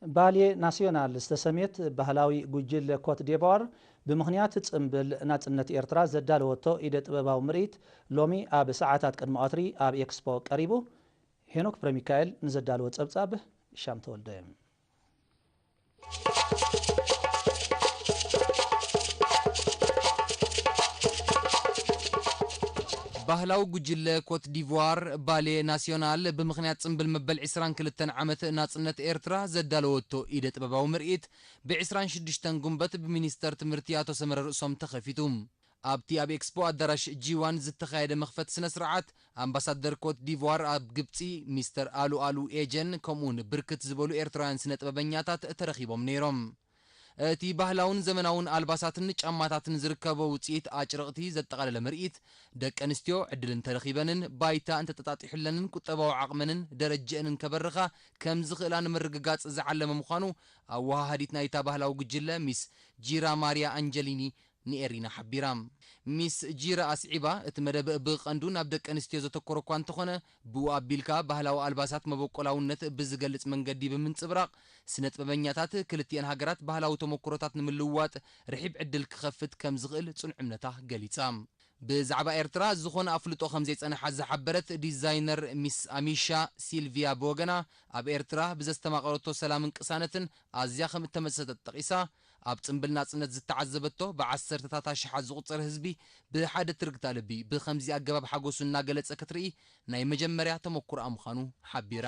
ባሌ ናሲዮናል ዝተሰምየት ባህላዊ ጉጅለ ኮት ዲቫር ብምኽንያት ጽምብል ናጽነት ኤርትራ ዘዳለወቶ ኢደ ጥበባዊ ምርኢት ሎሚ ኣብ ሰዓታት ቅድሚ ቀትሪ ኣብ ኤክስፖ ቀሪቡ። ሄኖክ ፍረሚካኤል ንዘዳለወ ጸብጻብ ሻም ተወልደ። ባህላዊ ጉጅለ ኮት ዲቯር ባሌ ናሲዮናል ብምኽንያት ጽምብል መበል ዕስራን ክልተን ዓመት ናጽነት ኤርትራ ዘዳለወቶ ኢደ ጥበባዊ ምርኢት ብ ዕስራን ሽዱሽተን ጉንበት ብሚኒስተር ትምህርቲ ኣቶ ሰመረ ርእሶም ተኸፊቱ። ኣብቲ ኣብ ኤክስፖ ኣዳራሽ ጂ ዋን ዝተኻየደ መኽፈት ስነ ስርዓት ኣምባሳደር ኮት ዲቯር ኣብ ግብጺ ሚስተር ኣሉ ኣሉ ኤጀን ከምኡውን ብርክት ዝበሉ ኤርትራውያን ስነ ጥበበኛታት ተረኺቦም ነይሮም። እቲ ባህላውን ዘመናውን ኣልባሳትን ጫማታትን ዝርከቦ ውጽኢት ኣጭርቕቲ ዘጠቓለለ ምርኢት፣ ደቂ ኣንስትዮ ዕድል እንተረኺበንን ባይታ እንተተጣጢሑለንን ቁጠባዊ ዓቕመንን ደረጀአንን ከበርኻ ከም ዝኽእላ ንምርግጋጽ ዝዓለመ ምዃኑ ኣወሃሃዲት ናይታ ባህላዊ ጉጅለ ሚስ ጂራ ማርያ ኣንጀሊኒ ንኤሪና ሓቢራ። ሚስ ጂራ ኣስዒባ፣ እቲ መደብ ብቐንዱ ናብ ደቂ ኣንስትዮ ዘተኮረ እኳ እንተኾነ፣ ብኡ ኣቢልካ ባህላዊ ኣልባሳት መበቆላውነት ብዝገልጽ መንገዲ ብምንጽብራቕ፣ ስነ ጥበበኛታት ክልቲኤን ሃገራት ባህላዊ ተመኩሮታት ንምልውዋጥ ርሒብ ዕድል ክኸፍት ከም ዝኽእል ጽኑዕ እምነታ ገሊጻ። ብዛዕባ ኤርትራ ዝኾነ ኣፍልጦ ከም ዘይጸንሓ ዝሓበረት ዲዛይነር ሚስ ኣሚሻ ሲልቪያ ብወገና፣ ኣብ ኤርትራ ብዘስተማቐረቶ ሰላምን ቅሳነትን ኣዝያ ከም እተመሰጠት ጠቒሳ፣ ኣብ ጽምብል ናጽነት ዝተዓዘበቶ ብዓሰርተታት ኣሽሓት ዝቑጸር ህዝቢ ብሓደ ትርግታ ልቢ ብኸምዚ ኣገባብ ሓጎሱ እናገለጸ ክትርኢ ናይ መጀመርያ ተመኩሮኣ ምዃኑ ሓቢራ።